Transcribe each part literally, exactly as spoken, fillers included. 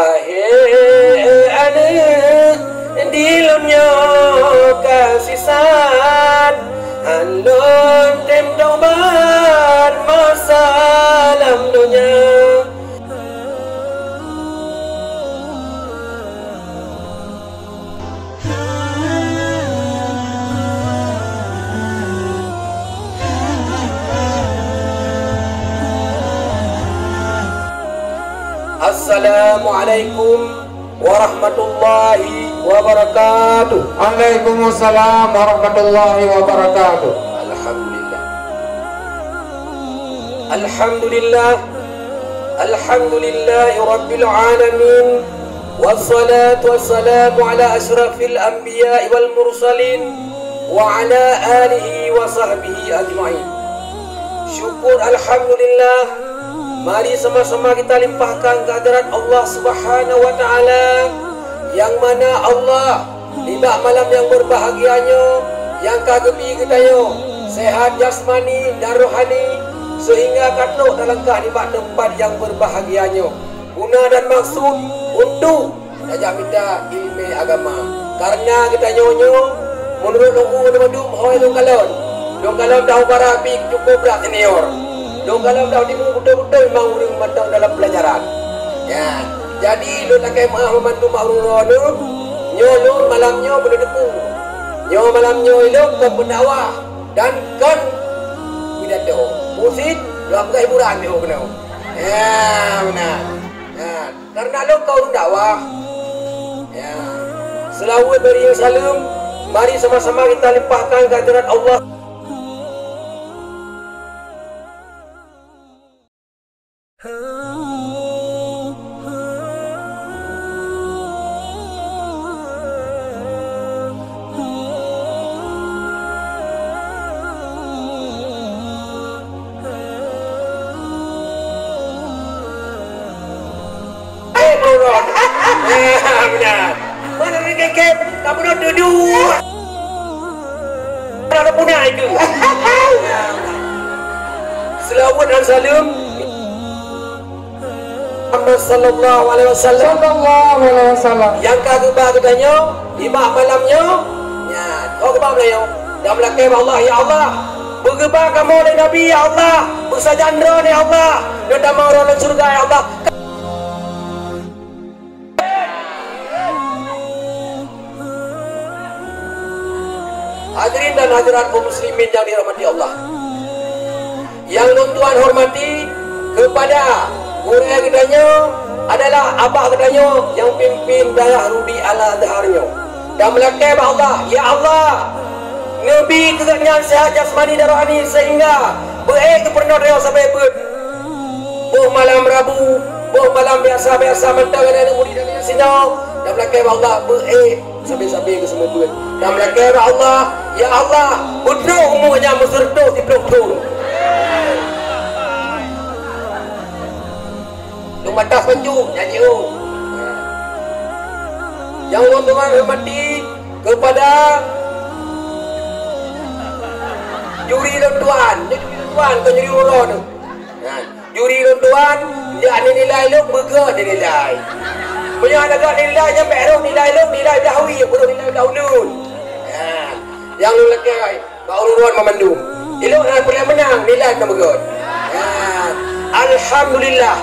Hai aneuëk, di lôn nyoe ka sisat, han lôn tem taubat masa lam donya. Assalamualaikum warahmatullahi wabarakatuh. Waalaikumsalam warahmatullahi wabarakatuh. Alhamdulillah. Alhamdulillah. Alhamdulillahi rabbil alamin. Wassalatu wassalamu ala asyrafil anbiya'i wal mursalin wa ala alihi wa sahbihi ajma'in. Syukur alhamdulillah. Mari sama-sama kita limpahkan kehadirat Allah Subhanahu wa Ta'ala, yang mana Allah nibak malam nyang berbahagia nyoe nyang ka geubri geutanyoe sehat jasmani dan rohani, sehingga ka trok talangkah nibak teumpat nyang berbahagia nyoe. Guna dan maksud untuk tajak mita ileumèe agama. Karena geutanyoe nyoe, meunurot lôn guru bandum hôi lôn kalon, lôn kalon dah ubara pih cukup brat senior. Lôn kalon dah timu beutôi-beutôi memang ureueng mantong dalam pelajaran. Ya, jadi lôn lakèe meu'ah meumandum mak ureueng droeneuh, nyoe lôn malam nyoe beuneuteupeu. Nyoe malam nyoe lôn kon peundakwah dan kon pidato. Musit, lôn peugah hiburan nyoe keunoe. Ya, beuna. Ya. Karena lôn ka ureueng dakwah. Ya. Seulaweuet bari saleuem, mari sama-sama kita limpahkan kehadirat Allah. Eh, burung. Eh, benar. Mana ni kekep? Kamu dah duduk. Ada punah itu. Seulaweuet dan saleuem. Muhammad sallallahu alaihi wasallam. Sallallahu alaihi wasallam. Nyang ka geuba geutanyoe nibak malam nyoe. Nyan, oh geuba malam nyoe. Dan meulakèe bak Allah, "Ya Allah, beugeuba kamoe lé Nabi, ya Allah, beusajan droe, ya Allah, dan tamong droe lam syeuruga, ya Allah." Hadirin dan hadirat kaum muslimin yang dirahmati Allah. Nyang lôn tuan hormati kepada gurèe geutanyoe adalah abah geutanyoe nyang pimpin Dayah Rudi Al-Azhar nyoe. Dan meulakèe bak Allah, "Ya Allah, neubi keu gobnyan seuhat jasmani dan rohani sehingga beu-ék geupeurunoe tanyoe sabe beuet." Boh malam Rabu, boh malam biasa-biasa mantong aneuk murit dan sinoe, dan meulakèe bak Allah beu-ék sabe-sabe geuseumeubeuet. Dan meulakèe bak Allah, "Ya Allah, beutrok umu nyan meuseureutoh siplôh thon." Lôn mata peunjut nyan jiôh. Nyang lôn tuan hormati kepada juri lôn tuan, juri lôn tuan, kon juri uroe nyoe. Nah, juri lôn tuan, jak nilai lôn, beugèt nilai. Meunyoe hana gèt nilai, nyan bèk rôh nilai lôn, nilai Dahwi, beurôh nilai ulôn. Nah, nyang lôn lakèe bak ureueng droen meumandum. Ilôn hana peureulèe meunang, nilai ka beugèt. Nah, alhamdulillah.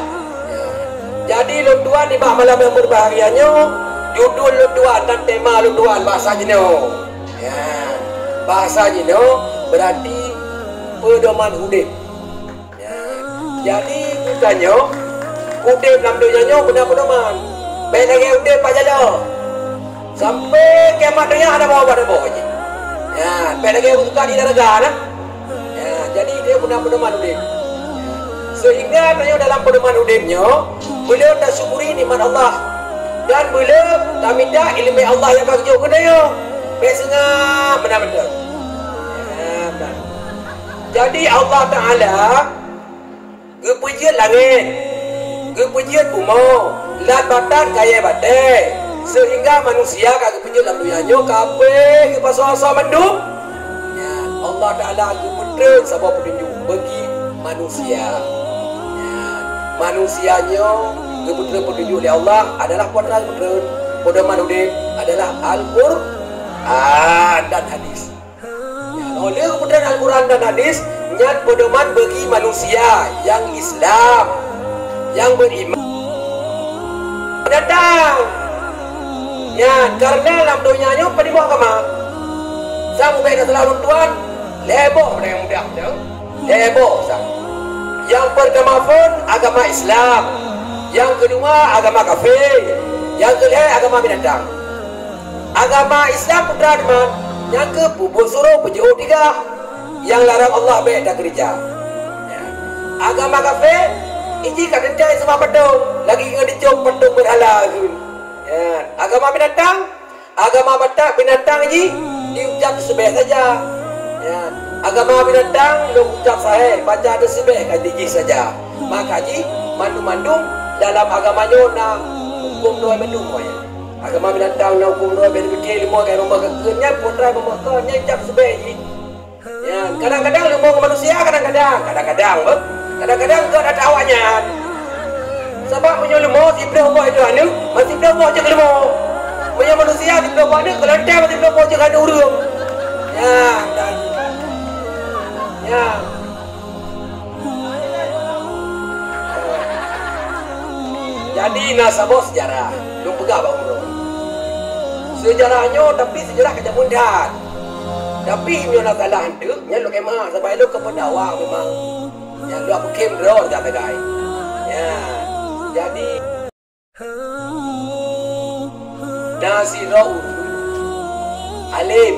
Jadi lôn tuan nibak malam nyang berbahagia nyoe, judul lôn tuan dan tema lôn tuan bahasa jinoe. Ya, bahasa jinoe berarti pedoman udép. Ya. Jadi, geutanyoe udép lam donya nyoe beuna peudoman. Bèk lagèe udép bak jalan. Sampai kiamat donya hana boh-boh jih. Ya, bèk lagèe ureueng suka di telaga nah. Ya, jadi dia beuna peudoman udép. Sehingga tanyoe dalam peudoman udép nyoe, beuleum tasyukuri nikmat Allah. Dan beuleum tamita ileumèe Allah nyang ka geujok keu tanyoe. Bèk seungab meunan mantong. Ya, beutôi. Jadi Allah Taala geupeujeuet langèt, geupeujeuet bumoe, lam batat kayèe batèe, seuhingga manusia ka geupeujeuet lam donya nyoe ka abéh geupasoe-asoe mandum. Nyan, Allah Taala geupeutrön saboh peutunjuk bagi manusia. Nyan, manusia nyoe Geupeutreun peutunjuk lé Allah adalah peue treun, pedoman udeb adalah Al-Qur'an dan hadis. Nyan, óh lheueh geupeutreun Al-Qur'an dan hadis, nyan pedoman bagi manusia nyang Islam, nyang beriman. Binatang. Nyan, karena lam donya nyoe padum boh agama. Sang ubé na salah lôn tuan, lhèe boh nyang mudah tu. Lhèe boh sang. Nyang peurtama phon agama Islam. Nyang keudua agama kafé. Nyang keulhèe agama binatang. Agama Islam peue treun, man, nyang keu peubuet suroh peujiôh tigah. Nyang larang Allah bèk takeurija. Ya. Agama kafé, iji ka teuntèe seumah patong, lagèe ngon dicok patong beurhala kheun. Ya. Agama binatang, agama batak binatang jih diucap seubeh saja. Ya, agama binatang lôn ucap sahé, baca teusibeh ka jih saja. Maka jih mandum-mandum dalam agama nyoe na huköm droe mandum, ya. Agama binatang na huköm droe, bèk pike leumo kai rumoh keukeuh nyan, putra rumoh kon nyan ucap seubeh jih. Ya, kadang-kadang leumo ngon manusia, kadang-kadang, kadang-kadang, beuh. Kadang-kadang gèt ata awak nyan. Sabab meunyoe leumo siplôh boh itu aneuk, meusiplôh boh cit leumo. Meunyoe manusia siplôh boh aneuk, kalau teuh meusiplôh boh cit aneuk ureueng. Ya, dan, ya. Jadi na saboh seujarah, lôn peugah bak uroe. Seujarah nyoe, tapi seujarah ka jameun that. Tapi meunyoe na salah eunteuk, nyan lôn kheun meu'ah, sabab lôn keu peundawa memang. Nyan lôn peukhém droe sagai. Ya. Jadi, na sidroe ureueng além.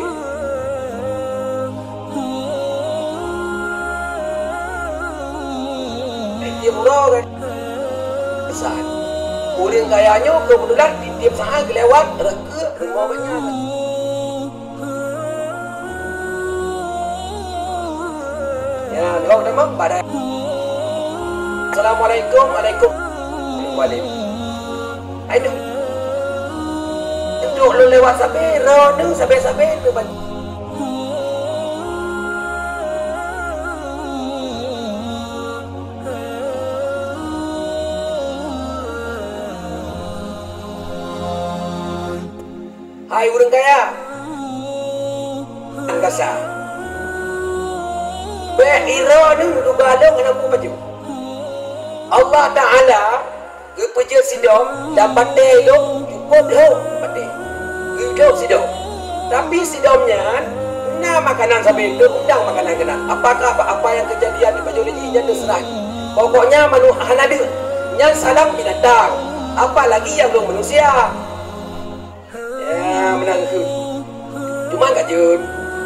Tiep uroe kan. Pesan. Ureueng kaya nyoe keubeutulan tiep-tiep saát geulewat rot keu rumoh gobnyan. Ya, lhok teuma pada. Assalamualaikum, alaikum. Waalaikum. Ai nyoe. Duek lôn lewat sabe, droeneuh sabe-sabe teuh ban. Hai ureueng kaya, angkasa, bèk droeneuh duga lôn ngon ambu pajoh. Allah Taala geupeujeuet sidom dan batèe lôn cukôp lhok batèe. Geucok sidom. Tapi sidom nyan na makanan sabe, lôn undang makanan keunan. Apakah apa nyang keujadian di pajoh lé jih nyan teuseurah. Pokoknya manu-, hana deuh. Nyan salam binatang. Apalagi nyang lôn manusia. Ya, meunan kheueh. Cuman ka jeuet.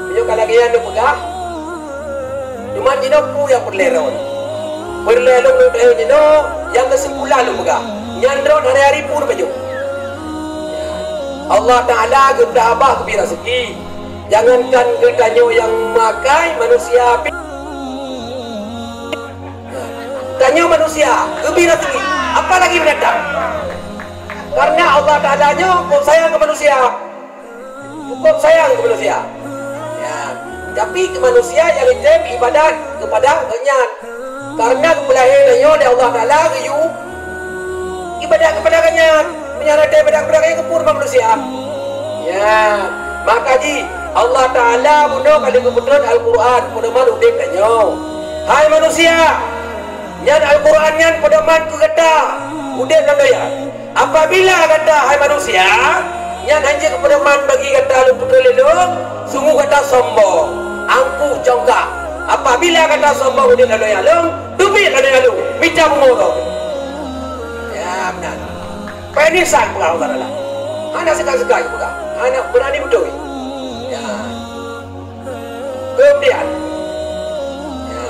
Meunyoe ka lagèe nyan lôn peugah, cuman jinoe peue nyang peureulèe lôn. Peureulèe lôn, lôn teuh jinoe, nyang keusimpulan lôn peugah. Nyan droe hari-hari peue lôn pajoh. Ya. Allah Taala geupeudah babah geubri raseuki. Jangankan geutanyoe nyang makai, manusia pi-, Tanyoe manusia, geubri raseuki, apalagi binatang. Karena Allah Taala nyoe cukôp sayang keu manusia. Cukôp sayang keu manusia. Ya. Tapi keu manusia nyang item ibadat keupada Gobnyan. Karena geupeulahé tanyoe lé Allah Taala geuyue ibadat keupada Gobnyan. Meunyoe hana item ibadat keupada Gobnyan, keupeue rupa manusia? Ya. Maka jih Allah Taala bunoe ka lheueh geupeutrön Al-Qur'an, pedoman udeb tanyoe. Hai manusia, nyan Al-Qur'an nyan pedoman keu gata udeb lam donya. Apabila gata, hai manusia, nyan hanjeuet keu pedoman bagi gata lôn peutrön lé lôn, sungguh gata sombong, angkuh congkak. Apabila gata sombong udeb lam donya lôn, teubiet lam donya lôn, mita bumoe gob. Ya, meunan. Panisan peugah Allah Taala. Hana seuka-seuka jipeugah. Hana beurani beutôi. Ya. Keumudian, ya,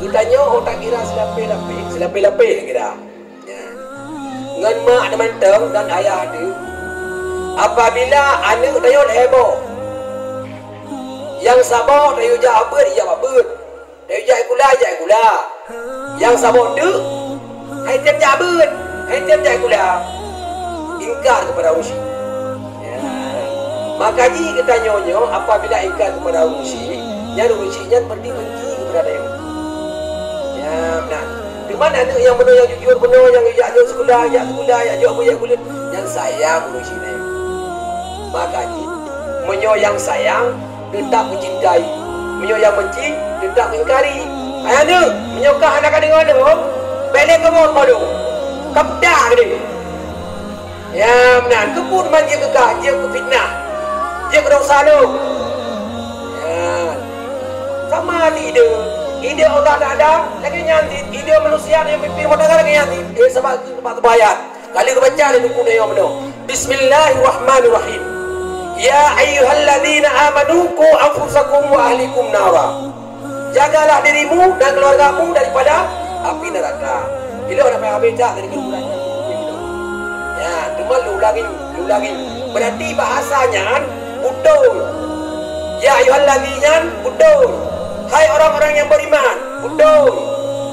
geutanyoe ôk takira seulapéh-lapéh, seulapéh-lapéh kira. Ya. Ngon mak mantong dan ayah teuh. Apabila aneuk tanyoe lhèe boh, nyang saboh tanyoe jak beuet, ijak bak beuet. Tanyoe jak sikula, jak sikula. Nyang saboh teuk, han item jak beuet, han item jak sikula. Ingkar keupada ureueng chik. Ya. Maka jih geutanyoe nyoe apabila ingkar keupada ureueng chik, nyan ureueng chik nyan berarti benci keupada tanyoe. Ya, meunan. Man aneuk nyang bunoe nyang jujur bunoe, nyang jak jok sikula, jak sikula, jak jok buet buleuen, nyang sayang ureueng syiek nyan. Maka jih, meunyoe nyang sayang, teutap geucintai. Meunyoe nyang benci, teutap geuingkari. Hai aneuk, meunyoe kah hana ka deungoe lôn, bèk lé kamoe rumoh lôn. Ka peugah keudeh. Ya, meunan. Keupeue teuma jeuet keu kah, jeuet keu fitnah, jeuet keu dosa lôn? Ya. Sama di ide. Ide Allah Taala lagèe nyan cit, ide manusia nyang mimpin rumah tangga lagèe nyan cit. Eh, sabab keu teuma teubayat. Ka lheueh geubaca lé Teungku Nyoe meunoe. Bismillahirrahmanirrahim. Ya ayyuhalladzina amanu qu anfusakum wa ahlikum nara. Jagalah dirimu dan keluargamu daripada api neraka. Ilôn hana payah habéh that dari keuluran nyan. Ya, teuma lôn ulangi, lôn ulangi. Berarti bahasa nyan beutôi. Ya ayyuhalladzina nyan beutôi. Hai orang-orang yang beriman, beutôi.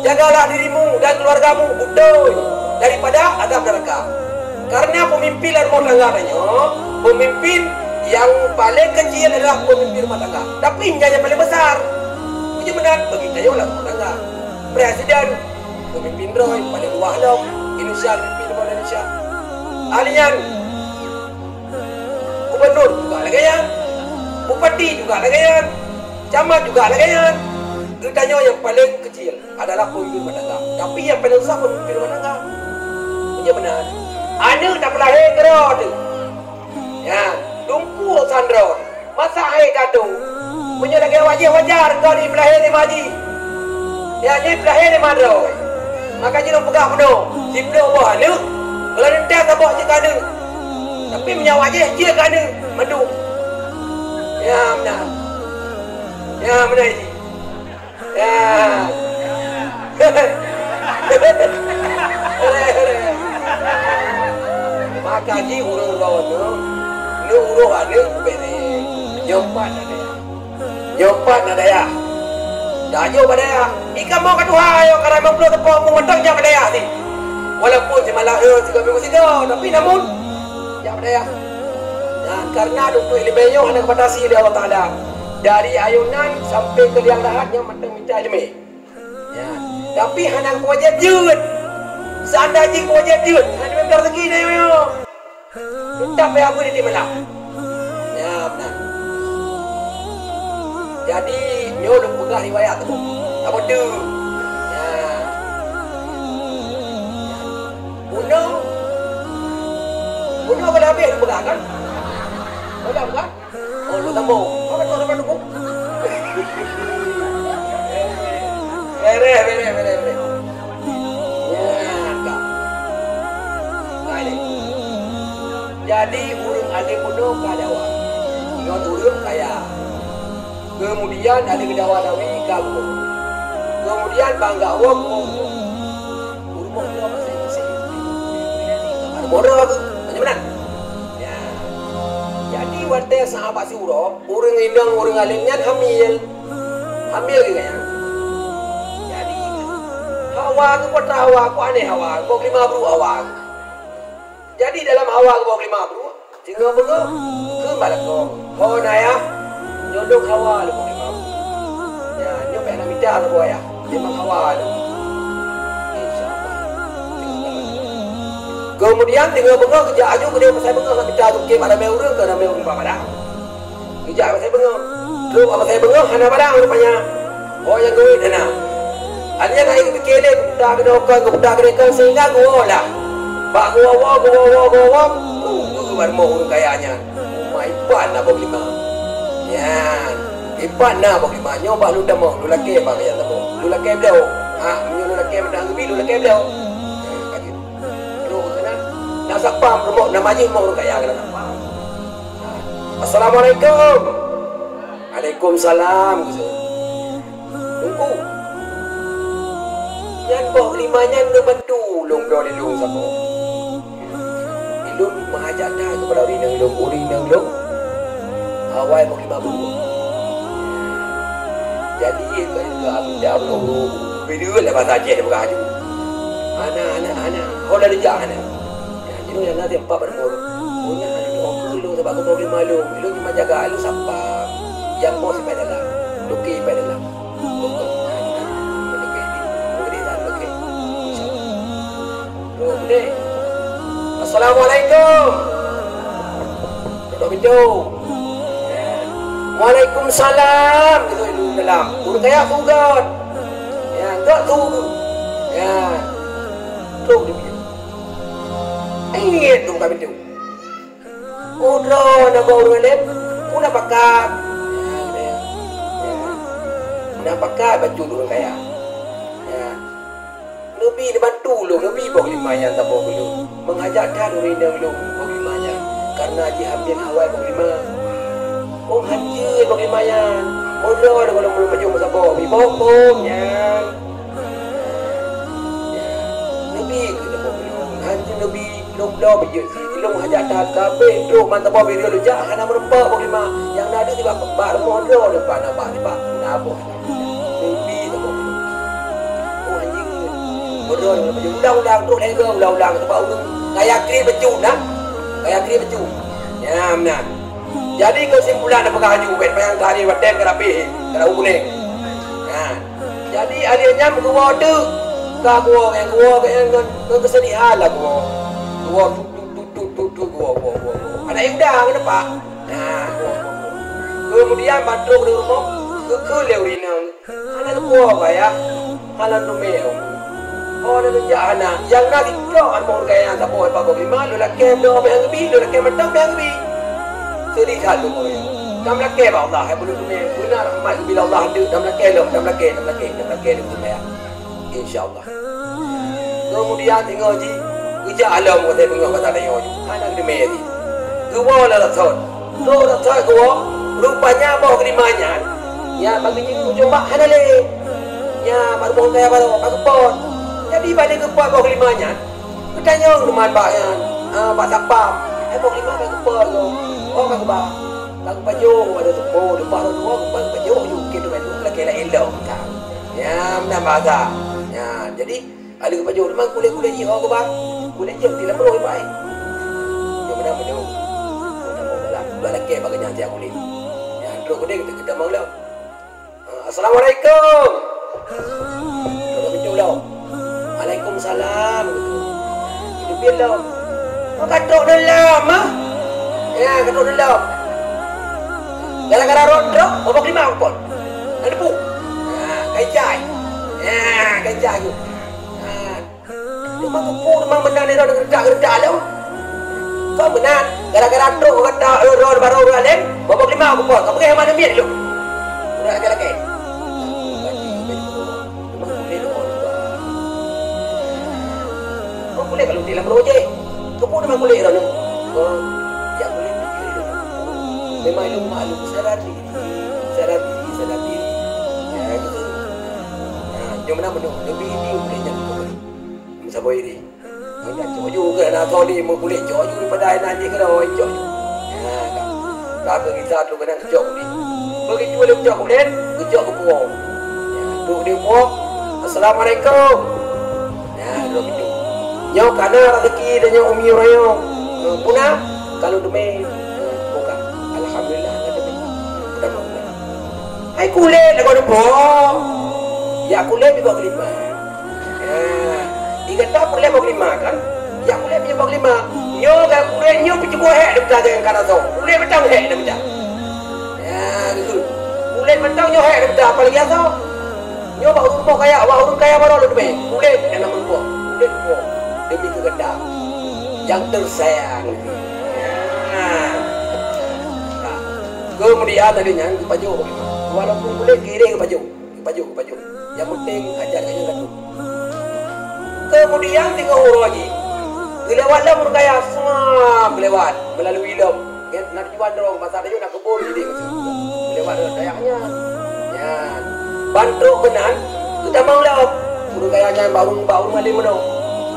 Jagalah dirimu dan keluargamu, beutôi, daripada azab neraka. Karena pemimpin lam rumah tangga tanyoe, pemimpin yang paling kecil adalah pemimpin rumah tangga. Tapi nyan nyang paling besar. Jadi meunan bagi tanyoe lam rumah tangga. Presiden, pemimpin droe, paling luwah lom. Indonesia, pemimpin Indonesia. Ahli nyan, gubernur juga lagèe nyan. Bupati juga lagèe nyan. Camat juga lagèe nyan. Geutanyoe nyang paling kecil adalah pemimpin rumah tangga. Tapi nyang paling susah pemimpin rumah tangga. Meunyoe meunan, aneuk tapeulahé keudroe teuh. Ya, dumpeue sandroe. Masa hai ka tu. Meunyoe lagèe awak jih wajar keu jipeulahé lé ma jih. Ya, jipeulahé lé ma droe. Maka jih lôn peugah bunoe, siplôh boh aneuk, kalau teuntèe saboh cit keu aneuk. Tapi meunyoe awak jih cit keu aneuk, mandum. Ya, meunan. Ya, meunan jih. Ya. Maka jih ureueng droeneuh, neuuroh aneuk bubé. Nyoe pat na dayah. Nyoe pat na dayah. Dak jok bak dayah. Ié kamoe ka tuha, ayo, ka ramé ploh teupông mantong jak bak dayah cit. Walaupun simalam, eh, sigoe minggu sigoe, tapi namun jak bak dayah. Dan karena dumpék ileumèe nyoe hana geubatasi lé Allah Taala. Dari ayunan sampai keu liang lahat nyan mantong mita ileumèe. Ya. Tapi hana geuwajéb jeuet. Seandai jih geuwajéb jeuet, hana geuwajéb raseuki na nyoe. Teutap payah beuet di malam. Ya, meunan. Jadi, nyoe lôn peugah riwayat tu. Saboh teuk. Ya. Bunoe. Bunoe ka lheueh habéh lôn peugah kan? Ka lheueh peugah? Oh, lôn sambông. Apa tu, apa tu? Beres, beres, beres, beres. Ya, ka. Baik. Jadi, ureueng alim bunoe ka dawa. Ngon ureueng kaya. Kemudian, alim dawa Nabi ka buet. Kemudian, bangga Allah, buet. Ureueng bunoe masing-masing. Bodoh aku. Macam mana? Ya. Jadi, watèe sahabat siuroe, ureueng inong, ureueng alim nyan hamil. Hamil geuh nyan. Jadi, hawa geuh, peue Hawa, peue aneh Hawa, boh keulima brôk Hawa. Jadi, dalam Hawa geuh boh keulima brôk, singoh beungoh, kheun bak lakoe, "Ho ayah, nyoe lôn Hawa lôn boh keulima brôk. Ya, nyoe payah na mita saboh ayah." Memang Hawa lôn. Insya Allah. Kemudian, singoh beungoh geujak aju keudéh pasai beungoh, mita geupike bak ramé ureueng, keu ramé ureueng bak padang. Geujak pasai beungoh. Trok bak pasai beungoh hana padang rupanya. Oh, nyang geuwét hana. Aneuk nyan hana geupiké lé, geuputa keunoe kon, geuputa keudéh kon, sehingga geuwoe lah. Bak geuwoe-woe, geuwoe-woe, geuwoe-woe, uh, geuh bak rumoh ureueng kaya nyan. Uma ipat na boh keulima. Nyan, ipat na boh keulima. Nyoe bah lôn tamong, lôn lakèe bak nyang tamong. Lôn lakèe bloe. Ha, meunyoe lôn lakèe meunan geubi, lôn lakèe bloe. Ha, ka jeuet. Trok keunan, na satpam rumoh, na majeut rumoh ureueng kaya keunan satpam. "Assalamualaikum." "Waalaikumsalam," geuseuôt. "Teungku, nyan boh keulima nyan neubantu lôn droe lé lôn saboh. Ulôn meuhajat that keupada ureueng inong lôn, ureueng inong lôn awai boh keulima brôk. Jadi, keu, keu, keu, beda lah bahasa Aceh dia peugah aju. Hana, hana, hana. Ho lôn jak hana." Ya, jadi, nyang na teumpat bak rumoh. Ulôn hana jiteuka keu lôn sabab keu boh keulima lôn. Ulôn cuma jaga lôn satpam. Nyang boh sipai dalam. Lukèe sipai dalam. Lukèe. Lukèe. Assalamualaikum. Ketok pintu. Waalaikumsalam. Ketok pintu dalam. Ureueng kaya sugot. Ya, enggak tu. Ya. Tu dia. Ingat tu buka pintu. Udah nak bawa ureueng alim, pun dah pakat. Ya, gitu ya. Ya. Dah pakat bacut ureueng kaya. Ya. Neubi neubantu lôn, neubi boh lima nyan saboh keu lôn. Meuhajat that ureueng inong lôn boh lima nyan, kareuna jih hamil awai boh lima. Ôn hanjeuet boh lima nyan, meudroe lôn, lôn, lôn pajoh meusaboh, iboh phon nyan. Neubi keu saboh keu lôn, hanjeuet neubi lôn bloe bijeuet. Ilôn hajat that, ka abéh trok mantong boh bideu lôn jak hana meurumpok boh lima. Nyang na deuh nibak bak rumoh droe lôn bak na bak nibak na boh. Neubi saboh keu lôn. Oh, anjing. Bodoh, ulang-ulang trok lego, ulang-ulang sebab ulôn kaya kri becu nah. Kaya kri becu. Ya, meunan. Jadi keusimpulan peugah laju, wet payang tari watèe ka rapih, ka rabu kuning. Nah. Jadi akhirnya meuguwoe teuk ka guwoe, guwoe ngon, ngon keusedihan lah guwoe. Guwoe tu tu tu tu tu tu guwoe, guwoe, guwoe, guwoe. Aneuk Yuda ngon apa? Nah, guwoe, guwoe, guwoe. Kemudian batrok di rumoh, geukheun lé ureueng inong. Hana leukoe, Bah, ya. Hana teumé. Oh, na geujak hana. Nyang na sikrok an boh gaya saboh bak boh lima, lôn lakèe bloe bèk geubi, lôn lakèe mantong bèk geubi. Seudeh that lôn. Tam lakèe bak Allah, hai buleuen teumé. Beuna rahmat geubri lé Allah, dam lakèe lom, dam lakèe, dam lakèe, dam lakèe lom teumé, ya. Insya Allah. Kemudian singoh jih geujak lom watèe beungoh masa tanyoe jih. Hana geuteumé jih. Geuwoe lom rot thon. Trok rot thon geuwoe, rupanya boh keulima nyan, ya, bagi jih ujong bak hana lé. Ya, baru boh kaya baroe, ka geupot. Jadi, bak lheueh geupot boh keulima nyan, geutanyong teuma bak nyan, ah, bak satpam, "Hai boh keulima ka geupot nyoe?" "Oh, ka geuba." Ka geupajoh, ada teumpo, leupah rot dua, geupajoh ju, keu teuma lakèe laén lom. Ya, meunan bahasa. Ya, jadi, Ka lheueh pajoh, memang kulét-kulét jih ho keubah. Kulét jih ti lam roh ibai. Nyang meunan meunyoe. Meunan meunan lah. Udah lakèe bak geuhnyan siat kulét. Ya, trok keudéh kita, kita mau lom. Ah, "Assalamualaikum." Trok pintoe lom. "Waalaikumsalam." Itu pih lom. Oh, ka trok dalam, ah. Ya, ka trok dalam. Gara-gara rot trok, babah kelima kon. Ada pu. Ha, kai jai. Ha, kai jai tu. Ha. Teuma keupeue teuma meunan nyoe geuredak-geuredak lom. Kon meunan, gara-gara trok gata, eh, droe barô ureueng além, babah lima keupeue, ka peugah manumiet lom. Udah lagèe-lagèe. Teuma kulét lom. Oh, kulét kalau di lam roh je. Keupeue teuma kulét droe nyoe? Oh, ya kulét. Memang ilmu maklum sadar diri. Sadar diri, sadar diri. Ya, gitu. Ya, jom na meunoe, lebih ini boleh jadi tu. Saboh iri. Hanya cok juga na toli meukulét cok juga daripada ai nanti kena oi cok juga. Ya, kan. Tapi kita tu kena cok kulét. Begitu boleh cok kulét, cok ke puang. Ya, tu dia puang. Assalamualaikum. Ya, dua pintu. Nyoe kana rezeki dan nyoe umi raya. Eh, puna kalau demi, eh, buka. Alhamdulillah, nggak demi. Udah mau. Hai kulét lagoe neupo. Ya kulét bak lima. Ya. Di gata peureulèe bak lima kan? Ya kulét bak lima. Nyoe kan kulét nyoe peucukôh hék deuh mita jangan kana soe. Kulét beutang hék deuh mita. Ya, gitu. Kulét beutang nyoe hék deuh mita apalagi asoe. Nyoe bak ureueng kaya, bak ureueng kaya baroe lôn teumé. Kulét nyang na meurumpok. Kulét rumpok. Demi keu gata. Nyang tersayang. Nah. Nah. Kemudian lagèe nyan geupajoh. Walaupun kulét gireng geupajoh. Geupajoh, geupajoh. Nyang penting hajat geutanyoe ka trôk. Kemudian singoh uroe jih. Geulewat lom ureueng kaya, swab geulewat. Meulalu lom. Nyan na tujuan droe, masa tanyoe na keubon jih. Lewat rot dayah nyan. Nyan. Ban trôk keunan, geutamong lom. Ureueng kaya nyan bak ureueng, bak ureueng alim meunoe.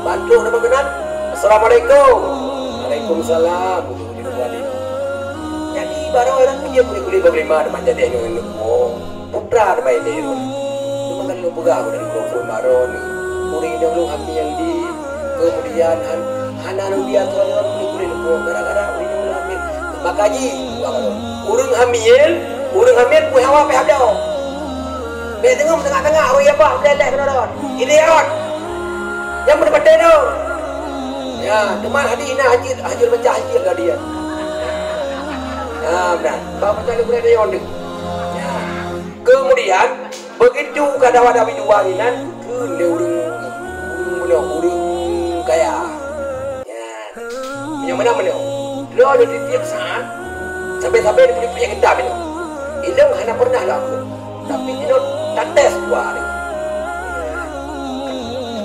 Ban trôk tamong keunan, "Assalamualaikum." "Waalaikumsalam." Jadi, baroe ureueng keu jeuet kulét-kulét bak lima teuma jadi nyoe ngon leumo. Putra teuma ilèe nyoe. Teuma kan lôn peugah dari uroe phôn baroe nyoe. Ureueng inong lôn hamil di Keumudian han-, hana neubiasa lom kulét-kulét leumo gara-gara ureueng hamil. Maka jih, ureueng hamil, ureueng hamil pue hawa pih habloe. Bèk teungoh tengah-tengah ureueng yah bah, beuleuleh keunoe rot. Idéh rot. Nyang beuteupeue teuh. Ya, teuma hadis na hajir, hajir baca hajir tadi ya. Ya, benar. Bak baca lé gurée dayong tu. Ya. Kemudian, begitu ka dawa Nabi dua ni nan, keu lé ureueng, ureueng bunoe, ureueng kaya. Ya. Meunyoe meunan meunyoe. Droe di tiep saat, sabe-sabe di peue nyang geutam nyoe. Ilong hana pernah lagak. Tapi jinoe tates dua hari.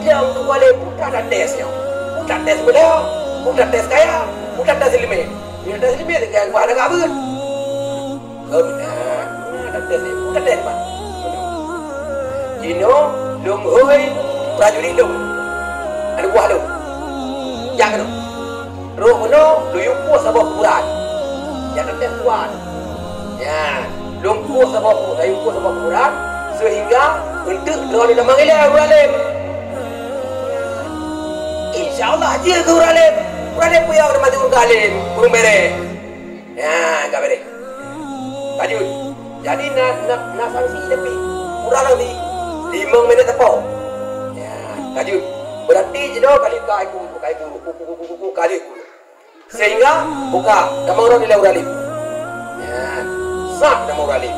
Dia untuk wale putra tates nyoe. Putra tes bela, putra tes kaya, putra tes ilmu. Putra tes ilmu dengan wah lagak beut. Kau benar. Putra tes ni, putra tes, Pak. Jinoe lôn hôi prajurit lôn. Aneuk buah lôn. Jak keunoe. Roh keunoe lôn yue kueh saboh kuburan. Jak keunoe kuat. Ya, lôn kueh saboh ku-, lôn yue kueh saboh kuburan sehingga eunteuk droe lôn tamong ilée ureueng alim. Insya Allah jeuet keu ureueng alim. Ureueng alim peue nyang maju keu alim, ureueng bereh. Ya, ka bereh. Lanjut. Jadi na, na, na sanksi tapi kurang lebih lima minit teupeu. Ya, lanjut. Berarti jinoe kali ka iku, ka iku, ku, ku, ku, ku, ku, kali ku. Sehingga buka, tamong droe nilai ureueng alim. Ya, sah tamong ureueng alim.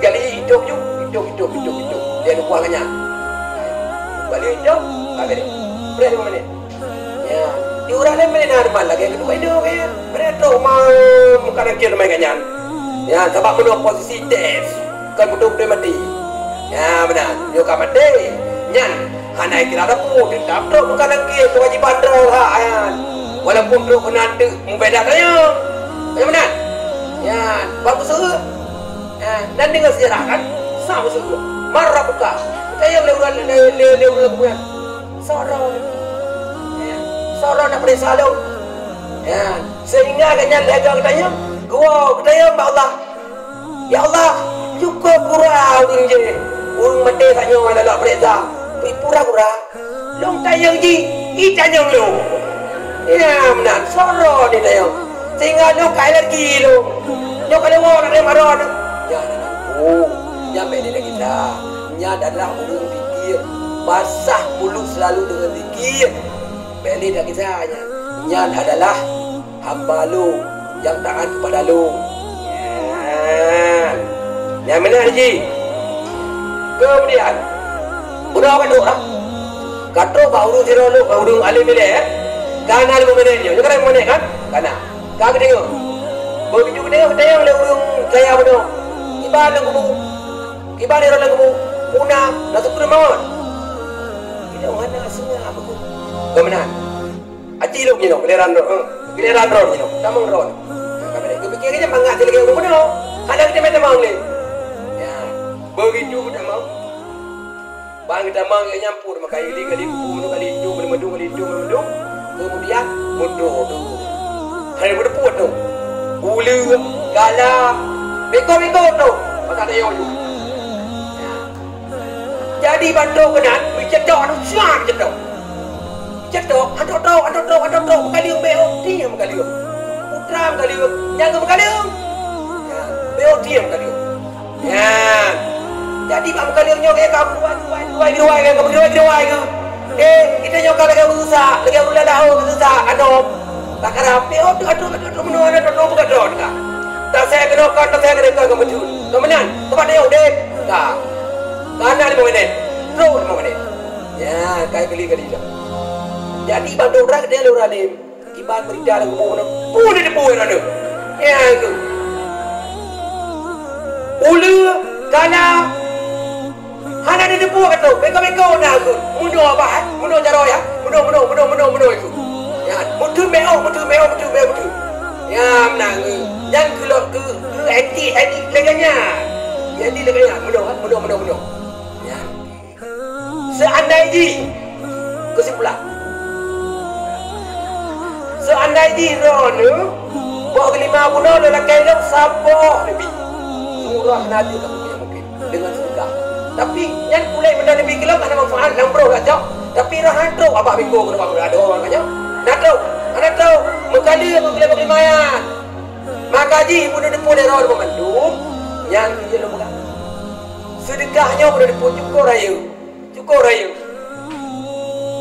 Kali hidup ju, hidup, hidup, hidup, hidup. Dia lupa kan nyan. Balik hidup, habis dia. Preh lima minit. Ya, di ureueng laén meunan teuma lagèe keudua inong, ya. Meunan troh ma-, muka nangkèe teuma gobnyan. Ya, sabab meunoe posisi tes, kon beutôi-beutôi maté. Ya, meunan. Nyoe ka maté, nyan hana ikira teupeu, teutap troh muka nangkèe keuwajéban droe hak nyan. Walaupun troh keunan teuk mubeda tayong. Ya, meunan. Ya, bagus seueuh. Ya, dan deungon seujarah kan, sama seueuh. Marah buka. Tayong lé ureueng, lé, lé, lé ureueng keumudian. Soe droe. Ya. Soe droe na peuriksa lôn. Ya. Sehingga gobnyan lheuh geutanyoe, geuwoe geutanyoe bak Allah. Ya Allah, cukôp gura ureueng jih. Ureueng maté tanyoe lalok peuriksa. Pura-pura gura. Lôn tanyong jih, i tanyong lôn. Ya, meunan. Soe droe ni tanyong. Sehingga lôn ka alergi lôn. Nyoe ka lewat nak lewat droe. Ya, oh, nyan bèk lé lagèe nyan. Nyan adalah ureueng zikir. Basah mulut selalu dengan zikir. Bèk lé geutanyoe nyan. Nyan adalah hamba lôn nyang taat kepada lôn. Nyan. Nyan meunan jih. Kemudian, bunoe ka trôk, ha? Ka trôk bak ureueng sidroe lôn, bak ureueng alim ilèe, eh? Ka na lôn meunan nyoe. Nyoe ka na lôn meunan, kan? Ka na. Ka geudeungö. Begitu geudeungö, geutanyong lé ureueng kaya bunoe. Kiban lam kubu. Kiban di lam kubu. Puna, na sukut mawöt. Ilôn hana singa beugöt. Ka meunan. Aci lôn jinoe, giliran droe, eh. Giliran droe jinoe. Tamong droe. Nah, ka meunan. Geupikir geuh mangat lagèe ureueng bunoe. Hana geuteumé tamong lé. Ya. Begitu geutamong. Ban geutamong nyan pun meukayu li kali kubu, meukayu li tu, meukayu li tu, meukayu li tu. Kemudian, meudoh tu. Hai meudeupot tu. Uleue, gala, beko-beko tu. Masa tayong tu. Jadi, ban trôk keunan, meucetok anu siang cetok. Cetok, hantom trôk, hantom trôk, hantom trôk, meukaleueng, bèk ôh, tieng meukaleueng. Putra meukaleueng, nyang meukaleueng. Ya, bèk ôh, tieng meukaleueng. Ya. Jadi, bak meukaleueng nyoe, gaya ka meuruwai, ruwai, ruwai, ruwai, gaya ka meuruwai, ruwai, ruwai, ruwai. Eh, kita nyoe ka lagèe ureueng susah, lagèe ureueng lam laôt susah, adoe. Bak karab, bèk ôh, tu, adoe, adoe, adoe, meunoe, adoe, adoe, buka droe ka. Tasèe keunoe kon, tasèe keunoe kon, ka meuteun. Ka meunan, teumpat nyoe udép. Ka. Ka na limong minit. Trôk limong minit. Ya, kai kali-kali dah. Jadi, bandum ureueng deh lôn ranem. Kiban beurita lam kubu nyoe. Peue neuteupeue droeneuh? Ya, itu. Uleue, gala, hana neuteupeue ka trôk. Beko-beko na kheueh. Meunoe abah, eh. Meunoe jaroe, ya. Meunoe, meunoe, meunoe, meunoe, meunoe itu. Ya, meuteumé ôh, meuteumé ôh, meuteumé, meuteumé. Ya, meunan kheueh. Nyan keu lôn, keu, keu etik, etik lagèe nyan. Jadi lagèe nyan. Meunoe, eh. Meunoe, meunoe, meunoe. Ya. Seandai jih, keusimpulan, seandai jih droeneuh, boh geulima bunoe lôn lakèe lôn saboh Nabi, surah Nabi ka mungkin, mungkin, deungon syeuruga. Tapi, nyan kulét benda Nabi keulôn hana manfaat, lam broh lacok, tapi roh han trôk abah biko keunoe bak ureueng adoe nyan. Na trôk, hana trôk, meukaleueng meukaleueng boh geulima nyan. Maka jih bunoe deupot lé droeneuh mandum, nyan keuh jih lôn peugah. Seudeukah nyoe bunoe deupot cukôp rayeuk. Cukôp rayeuk.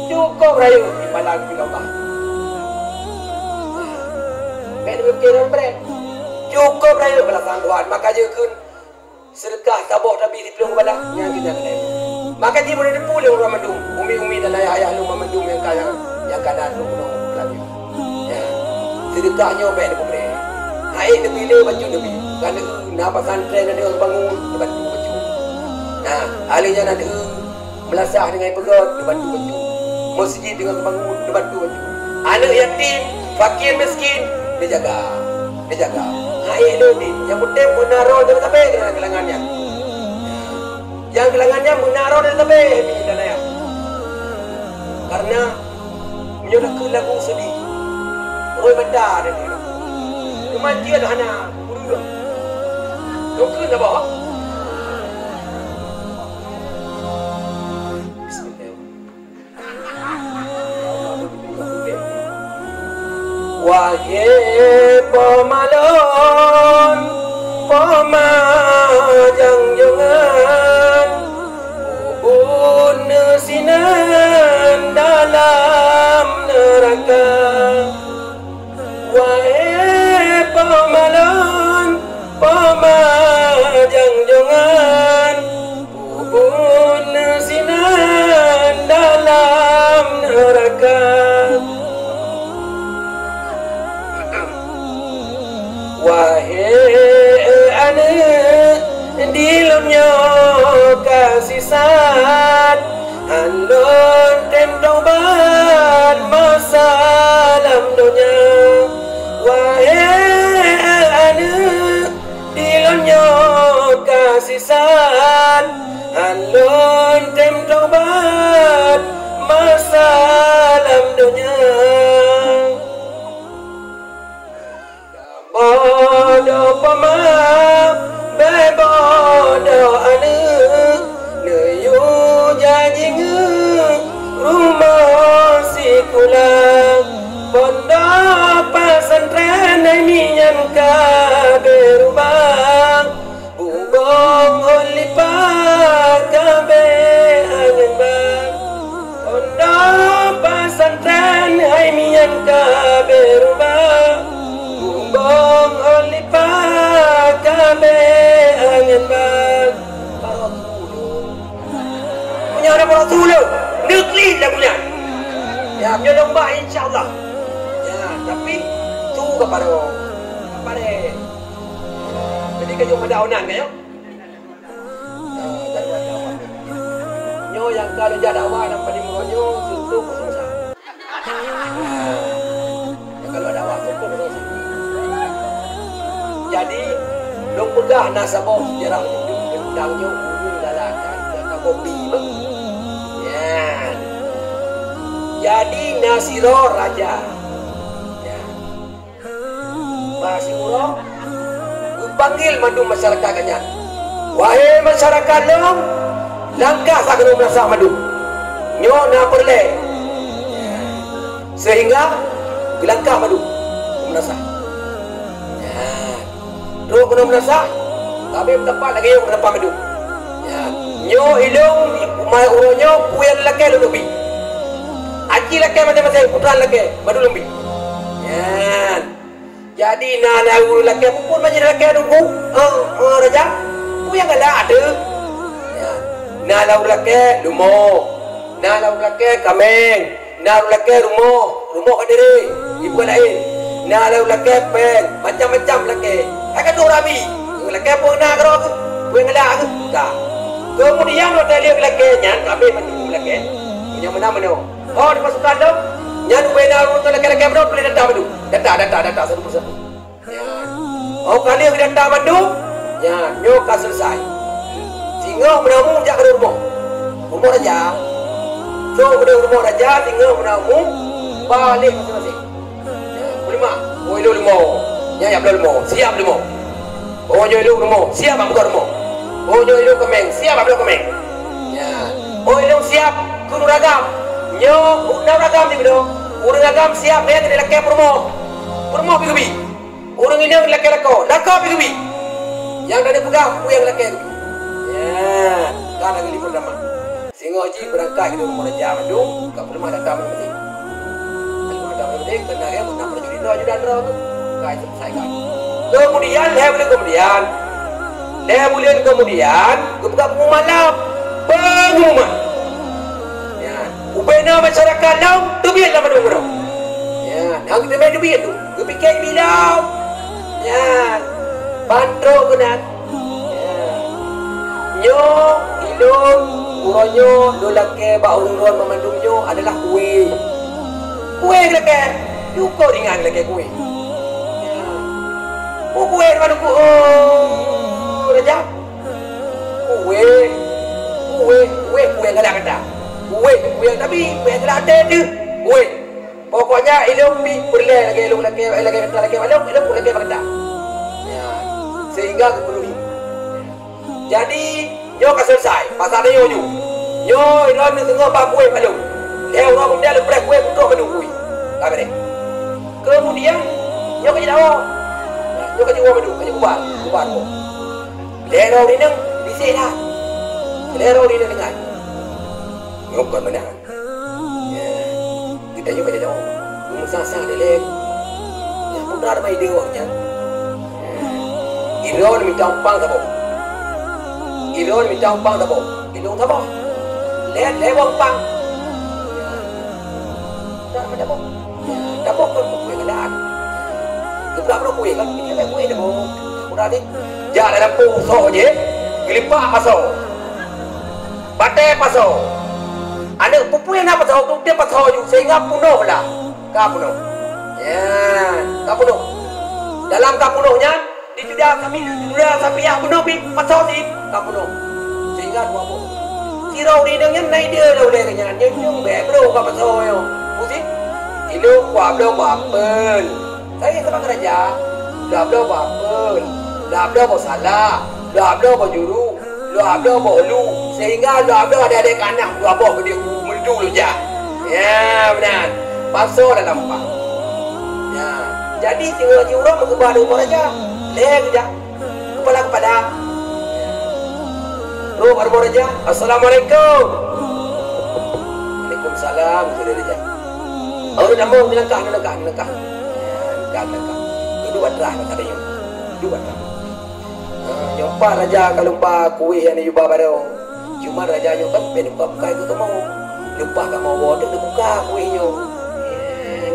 Cukôp rayeuk dipalang sigoe bah. Bèk neupike lôn brek. Cukôp rayeuk balasan Tuhan, maka jeuet kheun seudeukah saboh tabih siploh bala, nyan keuh nyang keuneuk. Maka jih meunyoe neupeu lé ureueng mandum, umi-umi dan ayah-ayah lôn mandum nyang ka, nyang, nyang ka na lôn keunoe peulangèe. Ya. Seudeukah nyoe bèk neupeubri. Hai neubi lé bacut neubi. Ka na, na pesantren, na bangun, neubantu bacut. Nah, ahli nyan na Meulasah deungon peugöt, neubantu bacut. Meuseujid deungon peubangun, neubantu bacut. Aneuk yatim, fakir miskin, neujaga. Neujaga. Hai lôn, nyang peunteng beuna droe dan tabé keulangan nyan. Nyang keulangan nyan beuna droe dan tabé, mi dan ayah. Karena meunyoe takheun lagu seudeh, rhoi mata dan teuma jeuet hana ureueng. Takheun saboh. Bismillah. Wahé poma lôn, poma janjongan, ubun neusinan dalam neuraka. Wahé poma lôn, poma janjongan, ubun sinan dalam neuraka. Wahé aneuk, di lôn nyoe ka sisat, han lôn tem tobat masa lam donya. Wahé aneuk, di lôn nyoe ka sisat, han lôn tem tobat masa lam donya. Bodoh poma, bèk bodoh aneuk, neuyue janji ngon rumoh sikula. Pondok pesantren hai mi nyan ka beurubah, bubông ôn lipa ka bèk angén ban. Pondok pesantren hai mi nyan ka beurubah, bubông ôn lipa ka bèk angén ban. Meunyoe na baroe tuleueng, neuklik lagu nyan. Ya, meunyoe lôn ba, insya Allah. Ya, tapi tu ka baroe. Ka baroe. Jadi, ka jeuet pada onan, ka, ya? Ah, jadual dakwah. Nyoe nyang ka lôn jak dakwah lam Padang Meurok nyoe, Sultan kosong satu. Ah, nyang ka lôn dakwah Sultan kosong satu. Jadi, lôn peugah na saboh seujarah teuntang nyoe ureueng galak ka, ka kopi bang. Nyan. Jadi, na sidroe raja. Nyan. Bah siuroe geupanggil mandum masyarakat geuh nyan, "Wahé masyarakat lôn, langkah sakeudeh meunasah mandum. Nyoe na peureulèe." Seuhingga geulangkah mandum meunasah. Nyan. Trok keunoe meunasah, tapi meuteumpat lagèe nyoe keuneuk mandum. Nyan. Nyoe ilôn, uroe nyoe peue nyang lakèe lôn ubit. Aci lakèe maséng-maséng, putra lakèe, mandum lôn ubit. Nyan. Jadi na lam ureueng lakèe, peue-peue manjadi lakèe Teungku? Hah, hah, raja? Peue nyang galak teuh? Ya. Na lam ureueng lakèe leumo. Na lam ureueng lakèe kaméng. Na ureueng lakèe rumoh, rumoh ka dirèh, ibu laén. Na lam ureueng lakèe péng, macam-macam lakèe. Hai ka tueng rabi. Lakèe peue na keudroe keuh? Peue nyang galak keuh? Ka. Keumudian watèe lheueh lakèe nyan, ka abéh mandum lakèe. Nyang meunan meunoe. Oh, di pasukan lôn, nyan ubé na ureueng lakèe-lakèe meunoe tuléh data mandum. Data, data, data, satu persatu. Nyan. Oh, ka lheueh data mandum, nyan, nyoe ka selesai. Singoh meunan mu jak keunoe rumoh. Rumoh raja. Trok keunoe rumoh raja, singoh meunan mu, ba lé maséng-maséng. Nyan, peulimong. Oh, ilôn leumo. Nyan, jak bloe leumo. Siap leumo. Oh, nyoe ilôn leumo, siap bak bloe leumo. Oh, nyoe ilôn kaméng, siap bak bloe kaméng. Nyan. Oh, ilôn siap keu ureueng agam. Nyoe na ureueng agam di keunoe. Ureueng agam siap, nyan keuneuk lakèe peurumoh. Peurumoh pih geubi. Ureueng inong lakèe lakoe, lakoe pih geubi. Nyang ka neupeugah peue nyang lakèe geubi. Nyan, ka lagèe liput drama. Singoh jih beurangkat keunoe rumoh raja mandum, ka peuleumah data mandum. Peuleumah data mandum, keunan lagèe meunan prajurit droe, ajudan droe tu. Kemudian, lhèe buleuen kemudian, lhèe buleuen kemudian, geupeugah pengumuman lom. Pengumuman. Ya. Ubena masyarakat lom, teubiet lam bandum uroe. Ya, hana geuteumé teubiet tu. Geupike bilom. Ya. Ban trok keunan. Ya. Nyoe, ilôn, uroe nyoe, lôn lakèe bak ureueng droen banmandum nyoe adalah kueh. Kueh lakèe. Syukur ingat lakèe kueh. Ya. Kueh, kueh, raja. Kueh, kueh, kueh, kueh galak gata. Kueh, kueh, tapi kueh galak até teuh. Kueh. Pokoknya, ilôn pih peureulèe lagèe ilôn lakèe, lagèe gata lakèe bak lôn, ilôn peureulèe bak gata. Ya. Sehingga geupenuhi. Jadi, nyoe ka selesai. Pasal nyoe ju. Nyoe droen neuteungoh ba kueh bak lôn. Lhèe uroe keumudian lôn preh kueh putôh bandum kueh. Ka beureh. Keumudian, nyoe ka jidawa. Nyoe ka jiwoe bandum, ka jikubar. Kubar. Lhèe droe ureueng inong, bisi lah. Lhèe droe ureueng inong deungon. Nyoe kon meunan. Ya. Geutanyoe ka jadong. Meusasa dilèe. Ya, peue teuma ide awak nyan. Droeneuh mita umpang saboh. Droeneuh mita umpang saboh. Ilôn saboh. Lhèe, lhèe boh umpang. Ya. Droeneuh mita boh. Ya, saboh kon kueh galak. Geupeugah kueh kan, ini kueh saboh. Udah ni. Jak dalam poh soe jih, geulipat pasoe. Batèe pasoe. Aneuk peupuih na pasoe, tu dia pasoe ju, sehingga punoh lah. Ka punoh. Ya, ka punoh. Dalam ka punoh nyan, di duda sapi, duda sapi yak punoh pi pasoe si, ka punoh. Sehingga dua boh. Sidroe ureueng inong nyan na ide lom lé nyan, nyan nyang bèk bro ka pasoe nyoe. Pusi? Ilôn kuah bloe bak apel. Saya sama raja, dua bloe bak apel, dua bloe bak salak, dua bloe bak juru. Lhèe bloe boh lu, sehingga lhèe bloe adak-adak ka nam dua boh geude u meundu lujah. Ya, meunan. Pasoe lam lampah. Ya. Jadi, singoh jiurong meukeubah di rumoh raja. Lhèe geujak. Keupala-keupala. Roh bak rumoh raja. "Assalamualaikum." "Waalaikumsalam," kheun raja. "Oh, nama, neulangkah, neulangkah, neulangkah." Ya, neulangkah, neulangkah. Duek bak trah, kata dia. Duek bak trah. Ha, nyoe pat raja ka lumpah kueh nyang neuyue ba baroe. Cuma raja nyoe kan bèk lumpah bukai keu kamoe. Lumpah kamoe woe teuk neubuka kueh nyoe. Nyan.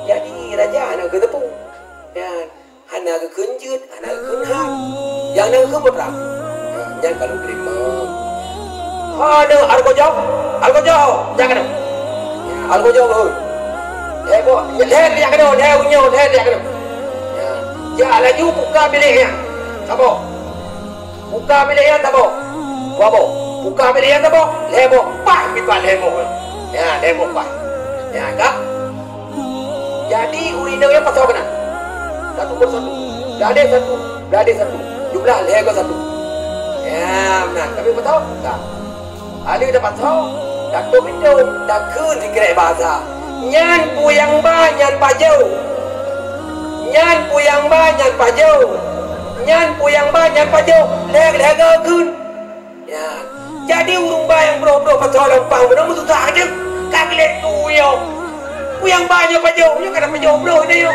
Jadi raja hana geuteupeue. Nyan. Hana geukheun jeuet, hana geukheun han. Nyang na geukheun putra. Nyan ka lôn teurimong. Hana, Algojo, Algojo, jak keunoe. Algojo, hôi. Lhèe boh, lhèe jak keunoe, lhèe uroe nyoe, lhèe jak keunoe. Ya. Jak laju buka bilék nyan. Saboh. Buka bilék nyan saboh. Dua boh. Buka bilék nyan saboh. Lhèe boh. Paih bipan lhèe boh. Ya, lhèe boh paih. Ya, ka. Jadi, ureueng inong nyan pasoe keunan. Satu persatu. Blah deh satu. Blah deh satu. Jumlah lhèe boh satu. Ya, meunan. Tapi pasoe. Ka. Aleuh tapasoe, tatôp mintong, takheun sikrek basa. Nyan peue nyang ba nyan pajoh. Nyan peue nyang ba nyan pajoh. Nyan peue nyang ba nyan pajoh. Lhèe-lhèe geukheun. Ya. Jadi ureueng ba nyang broh-broh pasoe lam pang bunoe meususah aja. Ka geulet tu yo. Peue nyang ba nyoe pajoh, nyoe ka na pajoh broh nyoe.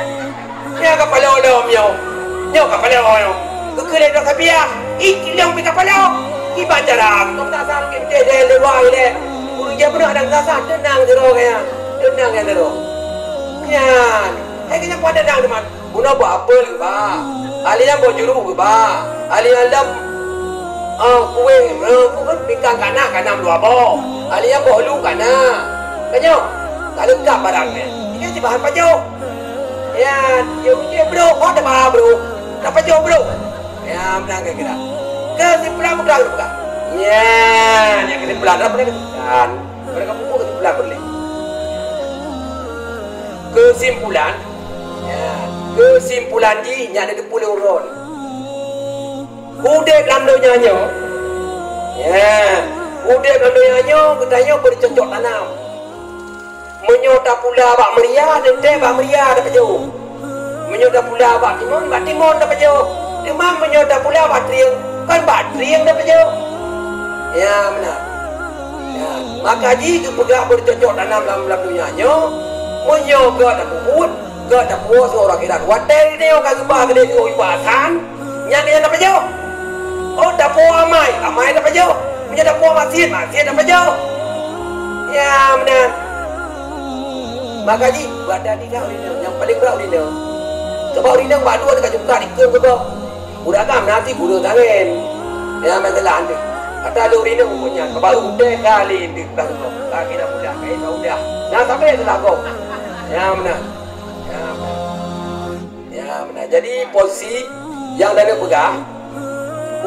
Nyoe ka paloe lom nyoe. Nyoe ka paloe nyoe. Geukheun lé droe sapiah. Ih, kilong pih ka paloe. Kiban cara. Kau tak sangke beuteh deh lewat ilèe. Ureueng dia pernah ada rasa tenang sidroe kaya. Tenang ya sidroe. Nyan. Hai kena kuat tenang teman. Guna buah apel geuba. Ahli nyang buah juru geuba. Ahli nyang lam, ah, kueh, eh, kueh pingkang kana, kana dua boh. Ahli nyang buah lu kana. Kanyo. Tak lengkap barang ni. Ini si bahan pajoh. Ya, dia punya bro, kau ada bro. Dah pajoh bro. Ya, menang kira-kira. Kesimpulan mudah bukan? Ya, yang kesimpulan apa kesimpulan? Mereka buku kesimpulan boleh. Kesimpulan, ya, kesimpulan jih nyan ada teupeue lé uroe. Udép lam donya nyoe, ya, udép lam donya nyoe geutanyoe beucocok tanam. Meunyoe tapula bak meuria, teuntèe bak meuria tapajoh. Meunyoe tapula bak timon, bak timon tapajoh. Teuma meunyoe tapula bak trieng, kan bak trieng tapajoh. Ya, meunan. Ya, maka jih geupeugah beucocok tanam lam, lam donya nyoe, meunyoe gata peubuet, Ka tapuwoe siuroe akhirat. Watée nyoe ka geuba keudeh siuroe iba san, nyan keuh nyang tapajoh. Oh, tapuwoe amai, amai tapajoh. Meunyoe tapuwoe maksiet, maksiet tapajoh. Ya, meunan. Maka jih, beuhati-hati kat ureueng inong. Nyang paleng brat ureueng inong. Sabab ureueng inong bak dua teuka jungkat dikeue geuba. Ureueng agam na hati gureueng tangen. Ya, masalah tu. Ata lôn rindu pun nyan, baru udeh kali tu. Ka kira mudah, ka kira mudah. Nah, sampai tu lagu. Ya, meunan. Ya, meunan. Ya, meunan. Jadi, posisi nyang lagée peugah,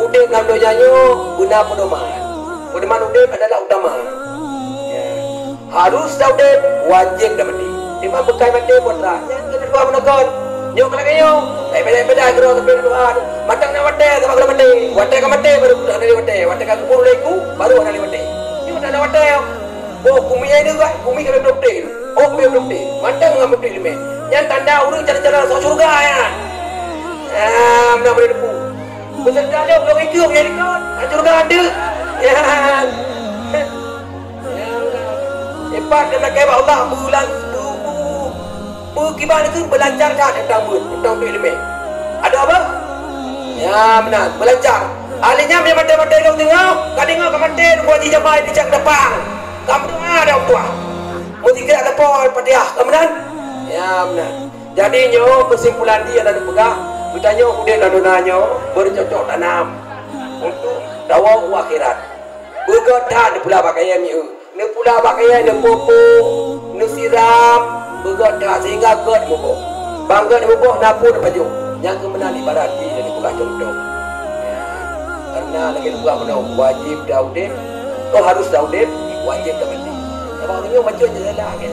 udeb lam donya nyoe beuna peudoman. Peudoman udeb adalah utama. Ya. Harôh taudeb, wajéb tamati. Teuma beukai maté buet rhah, nyan keuneuk doa meunokon. Nyoe keuneuk nyoe, beda-beda keudroe sampai doa. Mantong na watée, sabab ka maté. Watée ka maté, baru hana lé watée. Watée ka geupeuruléku, baru hana lé watée. Nyoe na watée. Oh, kumi ai deugah, kumi ka lheueh dokté. Oh, ka lheueh dokté. Mantong ngon beutôi leumeh. Nyan tanda ureueng jalan-jalan masuk syurga nyan. Ah, meunan boleh teupeu. Peuseuta lé ulôn ikeu nyang likot, ka syeuruga deuh. Ya. Ipat keu lakée bak Allah beulan bu bu bu kiban keu beulancar that teuntang beuet, teuntang beuet leumeh. Adak apa? Ya, meunan, beulancar. Ahli nyan meunyo maté-maté lôn teungoh, ka deungoe ka maté, dua jih jamai picak depan. Ka meudoa dah Allah. Meuzikir ada Al-Fatihah, ka meunan? Ya, meunan. Jadi nyoe keusimpulan di nyang lôn peugah, geutanyoe udeb lam donya nyoe beucocok tanam untuk tawoe u akhirat. Beugöt that neupula bak kayée mieu, neupula bak kayée neupopo, neusiram, beugöt that sehingga göt muboh. Ban göt muboh na peue neupajoh. Nyang keu meunan ibarat jih lôn peugah contoh. Karena lagée lôn peugah bunoe, wajéb taudeb, oh harôh taudeb, wajéb tamati. Sabab ureueng nyoe macam je salah ke.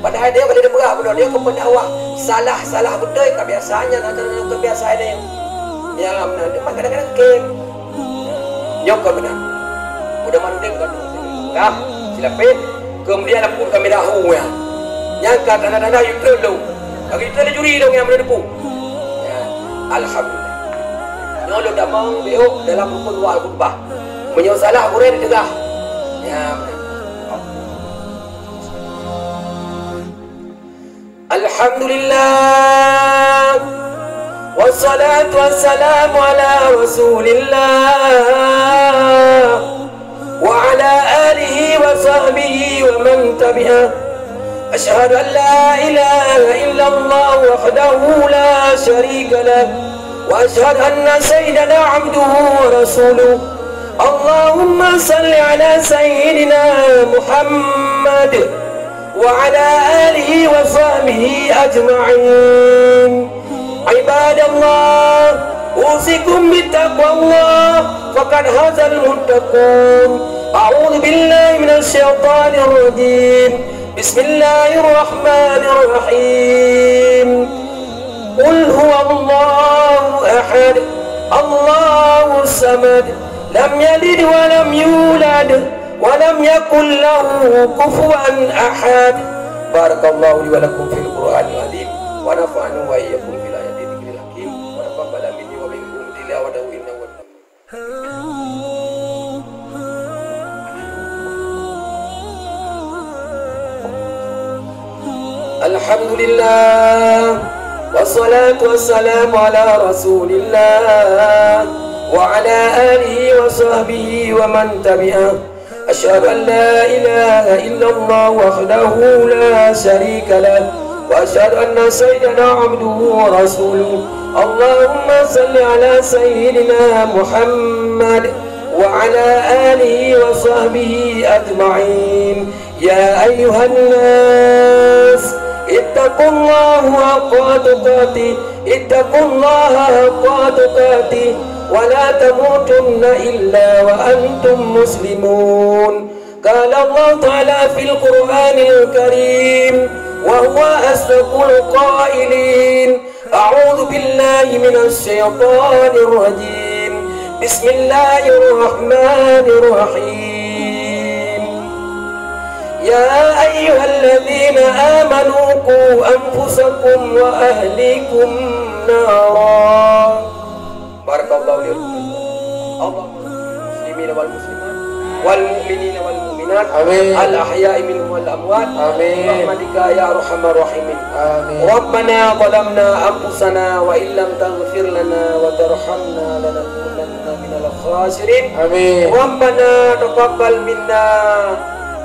Padahai dia boleh dipeugah bunoe, dia keu pendakwah. Salah-salah beutôi, kebiasaan nyan adalah kebiasaan dia. Ya, meunan. Cuma kadang-kadang kem. Nyoe ka meunan. Udah mandeng kan. Dah, silapeh. Kemudian aku kami dahu ya. Nyang ka tanda-tanda yukreun lom. Bagi yukreun juri dong nyang meuneupu. Ya, alhamdulillah. Nyoe lôn damong beok dalam rukun dua khutbah. Meunyoe salah, gurée diteugah. Ya, meunan. الحمد لله، والصلاة والسلام على رسول الله، وعلى آله وصحبه ومن تبعه. أشهد أن لا إله إلا الله وحده لا شريك له، وأشهد أن سيدنا عبده ورسوله. اللهم صل على سيدنا محمد وعلى آله وصحبه أجمعين. عباد الله، أوصيكم بتقوى الله، فقد فاز المتقون. أعوذ بالله من الشيطان الرجيم. بسم الله الرحمن الرحيم. قل هو الله أحد، الله الصمد، لم يلد ولم يولد، ولم يكن له كفوا أحد. بارك الله لي ولكم في القرآن العظيم، ونفعني وإياكم بالآيات والذكر الحكيم، وتقبل مني ومنكم تلاوته إنه هو السميع العليم. الحمد لله، والصلاة والسلام على رسول الله، وعلى آله وصحبه ومن تبعه. أشهد أن لا إله إلا الله وحده لا شريك له، وأشهد أن سيدنا عبده ورسوله. اللهم صل على سيدنا محمد وعلى آله وصحبه أجمعين. يا أيها الناس، اتقوا الله حق تقاته، اتقوا الله حق تقاته، ولا تموتن إلا وأنتم مسلمون. قال الله تعالى في القرآن الكريم، وهو أصدق القائلين، أعوذ بالله من الشيطان الرجيم. بسم الله الرحمن الرحيم. يا أيها الذين آمنوا قوا أنفسكم وأهليكم نارا. بارك الله لي ولكم. اللهم اغفر للمسلمين والمسلمات. والمؤمنين والمؤمنات. آمين. الأحياء منهم والأموات. آمين. برحمتك يا أرحم الراحمين. آمين. ربنا ظلمنا أنفسنا وإن لم تغفر لنا وترحمنا لنكونن من الخاسرين. آمين. ربنا تقبل منا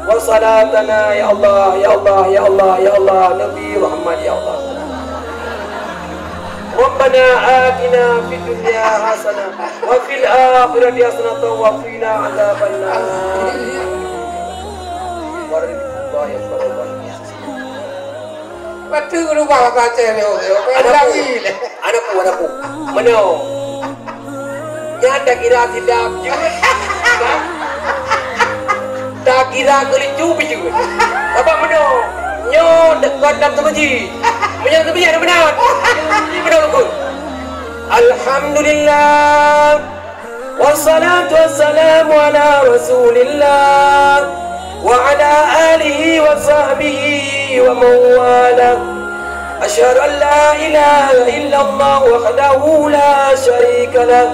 وصلاتنا، ya Allah, ya Allah, ya Allah, ya Allah, Nabi Muhammad, ya Allah. ربنا آتنا في الدنيا حسنة وفي الآخرة حسنة وقنا عذاب النار. Bateue rubah bahasa Aceh ni, oh, oh, oh, Ada lagi pun. Ada pun, ada pun. Mana? Nyan takira sidap jeuet. Takira keulincu pih jeuet. Sabab meunoe, nyoe dekat lam teumeuji. Meunyoe teumeuji ada meunan. Meunoe lukon. Alhamdulillah. Wassalatu wassalamu ala Rasulillah wa ala alihi wa sahbihi wa man walah. Asyhadu an la ilaha illallah wahdahu la syarika lah.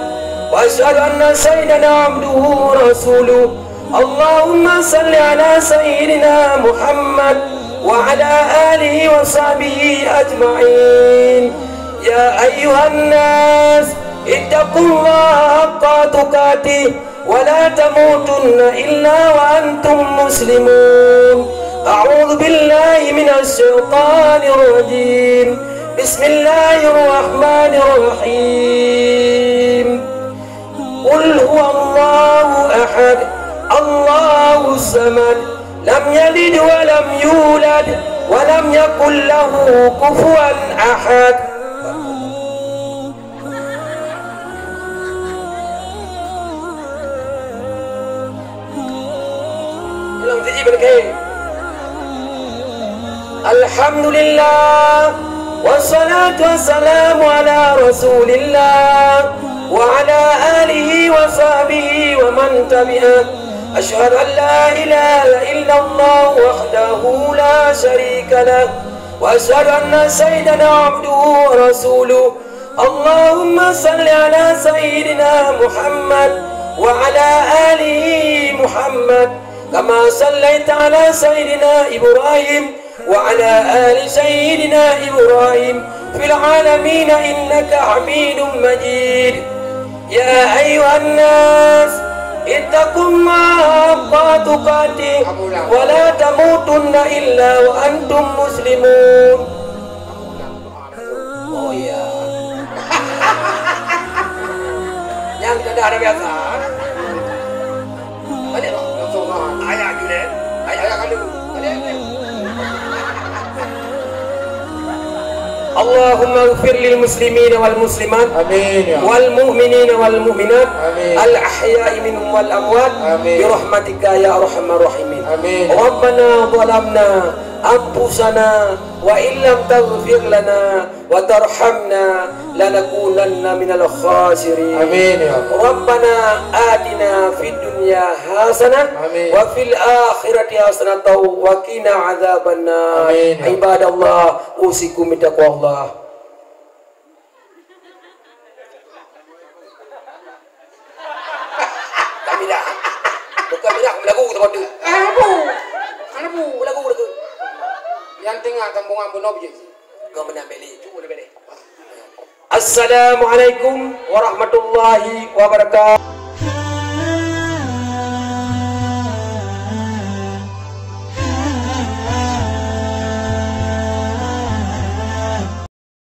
Wa asyhadu anna sayyidana abduhu wa rasuluh. Allahumma salli ala sayyidina Muhammad wa ala alihi wa sahbihi ajma'in. Ya ayyuhan nas, ittaqullaha haqqa tuqatih wa la tamutunna illa wa antum muslimun. A'udzu billahi minasy syaithanir rajim. Bismillahirrahmanirrahim. Qul huwallahu ahad, Allahus samad, lam yalid wa lam yulad, wa lam yakul lahu kufuwan ahad. Alhamdulillah, wassalatu wassalamu ala Rasulillah wa ala alihi wa sahbihi wa man tabi'ah. Asyhadu an la ilaha illallah wahdahu la syarika lah, wa asyhadu anna sayyidana abduhu wa rasuluh. Allahumma salli ala sayyidina Muhammad wa ala alihi Muhammad, kama sallaita ala sayyidina Ibrahim wa ala ali sayyidina Ibrahim fil alamin innaka Hamidum Majid. Ya ayyuhan nas, ittaqullaha haqqa tuqatih wa la tamutunna illa wa antum muslimun. Oh ya. Nyang teudah dah biasa. Balik, langsung, ah, ayat je deh. Ayat, ayat kali. Balik, balik. Allahumma ighfir lil muslimin wal muslimat. Amin, ya. Wal mu'minin wal mu'minat. Amin. Al ahya'i minhum wal amwat. Amin. Bi rahmatika ya arhamar rahimin. Amin. Rabbana zalamna anfusana wa illam taghfir lana wa tarhamna lanakunanna minal khasirin. Amin, ya Allah. Rabbana atina fid dunya hasanah. Amin. Wa fil akhirati hasanatan wa qina adzabannar. Amin, ya Allah. Ibadallah, usikum bitaqwallah. Kami dah. Bukan dah, lagu tu betul. Apa? Apa? Lagu tu. Yang tengah tampungan pun objek. Kau menang beli, cuba dia beli. Assalamualaikum warahmatullahi wabarakatuh.